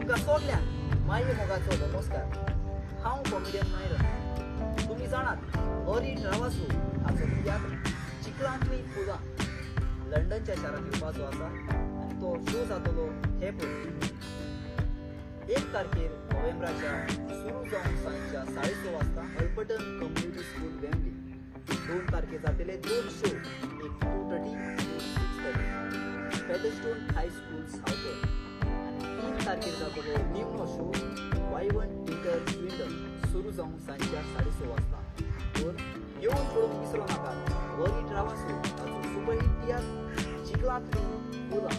तुमकां सगल्यांक माये मोगाचो नमस्कार. हांव कॉमेडियन मायरन. तुमी जाणात लॉरी ट्रावासो हाचो तियात्र चिखलांतली फुलां लंडनच्या शारांत येवपाचो आसा आनी तो शो जातलो हे पळय 1 तारखेर नोव्हेंबराच्या सुरू जावन सांजच्या 6:30 वाजता अल्पटन कम्युनिटी स्कूल वेम्बली. 2 तारखेर जातले 2 शो, एक 2:30 आनी 6:30 फेदरस्टोन हाय स्कूल सावथर. आनी 3 तारखेर जातलो निमणो शो वायवन थिएटर स्विंडन सुरू जावन सांजच्या 6:30 वाजता. तर येवन पळोवंक विसरो नाका लॉरी ट्रावासो ताचो सुपरहीट तियात्र चिखलांतली फुलां.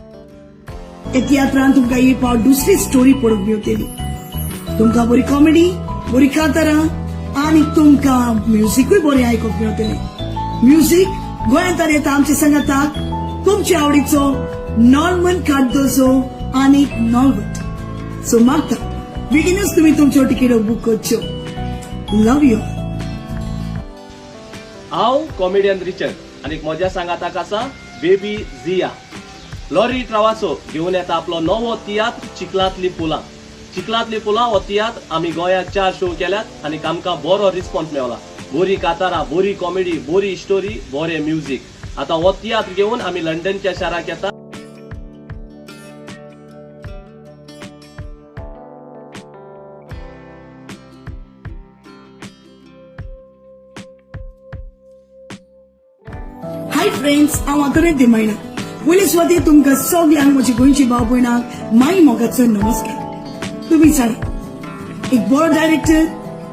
त्या तियात्रान तुमकां एक फावट दुसरी स्टोरी पळोवंक मेवतली. तुमकां बरी कॉमेडी, बरी कांतारां आनी तुमकां म्युजिकूय बरें आयकूंक मेवतलें. म्युजीक गोंयांत येता आमच्या सांगाताक तुमच्या आवडीचो नॉर्मन कार्दोजो आनी नॉर्बर्ट. सो मागता बेगीनच तुमी तुमच्यो तिकेटो बूक करच्यो. Love you. हांव कॉमेडियन रिचर्ड आनी म्हज्या सांगाताक आसा बेबी जिया. लॉरी ट्रावासो घेवन येता आपलो नवो तियात्र चिखलांतली फुलां. चिखलांतली फुलां हो तियात्र आमी गोंयांत 4 शो केल्यात आनी आमकां बरो रिस्पॉन्स मेवला. बरी कातारां, बरी कॉमेडी, बरी स्टोरी, बरें म्युजीक. आतां हो तियात्र घेवन आमी लंडनच्या शाराक येता. हाय फ्रेंड्स, हांव आंतोनेत दिमायणा. पयले सुवातेर तुमकां सगल्यांक म्हजी गोंयची भाव भयणांक माई मोगाचो नमस्कार. तुमी जाणा एक बरो डायरेक्टर,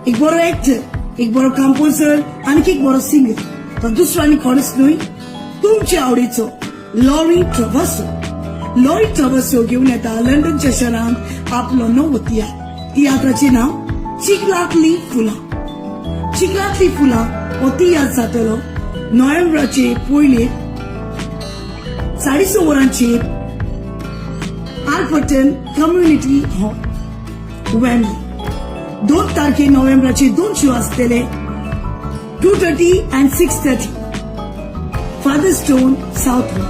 एक बरो एक्टर, एक बरो कंपोजर आनी एक बरो सिंगर तो दुसरो आनी कोणूच न्हय, तुमच्या आवडीचो लॉरी ट्रवासो. लॉरी ट्रवासो घेवन येता लंडनच्या शहरांत आपलो नवो तियात्र. तियात्राचें नांव चिखलांतली फुलां. चिखलांतली फुलां हो तियात्र जातलो नोव्हेंबराचे पयले 6:30 वरांचेर आल्फर्टन कम्युनिटी हॉल वेम्बली. 2 तारखे नोव्हेंबराचे 2 शो आसतले, 2:30 and 6:30 फादरस्टोन साउथ हॉल.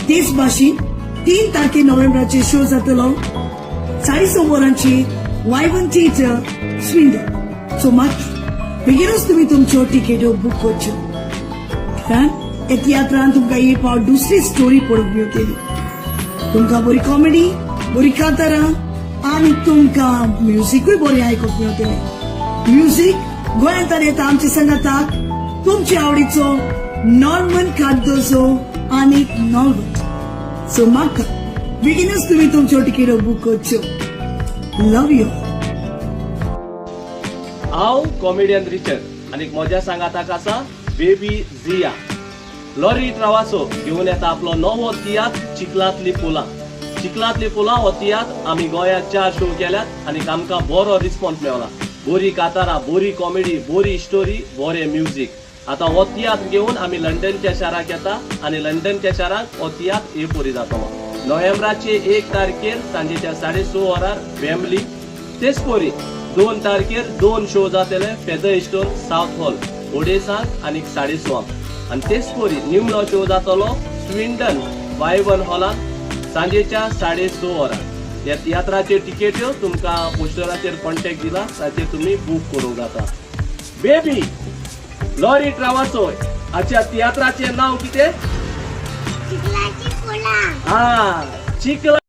तेच भाशेन 3 तारखे नोव्हेंबराचे शो जातलो 6:30 वरांचेर वायवन थिएटर स्विंडन. सो मागीर बेगीनच तुमी तुमच्यो तिकेट्यो बूक करच्यो, कारण त्या तियात्रान तुमकां एक फावट दुसरी स्टोरी पळोवंक मेवतली. तुमकां बरी कॉमेडी, बरी कांतारां आनी तुमकां म्युजिकूय बरें आयकूंक मेवतलें. म्युजीक गोंयांत येता आमच्या सांगाताक तुमच्या आवडीचो नॉर्मन कार्दोजो आनी नॉर्बर्ट. सो म्हाका बेगीनच तुमी तुमच्यो तिकेटो बूक करच्यो. Love you. हांव कॉमेडियन रिचर्ड आनी म्हज्या सांगाताक आसा बेबी जिया. लॉरी ट्रावासो घेवन येता आपलो नवो तियात्र चिखलांतली फुलां. चिखलांतली फुलां हो तियात्र आमी गोंयांत 4 शो केल्यात आनी आमकां बरो रिस्पॉन्स मेवला. बरी कातारां, बरी कॉमेडी, बरी स्टोरी, बरें म्युजीक. आतां हो तियात्र घेवन आमी लंडनच्या शाराक येता आनी लंडनच्या शाराक हो तियात्र हे परी जातलो नोव्हेंबराचे 1 तारखेर सांजेच्या 6:30 वरार वेम्बली. तेच परी 2 तारखेर 2 शो जातले फेदरस्टोन साउथ हॉल 2:30 आनी 6:30. आनी तेच परी निमणो शो जातलो स्विंडन वायवन हॉलांत सांजेच्या 6:30 वरार. ह्या तियात्राच्यो तिकेट्यो तुमकां पोस्टराचेर कॉन्टेक्ट दिला, ताचेर तुमी बूक करूंक जाता. बेबी, लॉरी ट्रावासो हाच्या तियात्राचें नांव कितें? चिखलाची फुलां. हा, चिखला.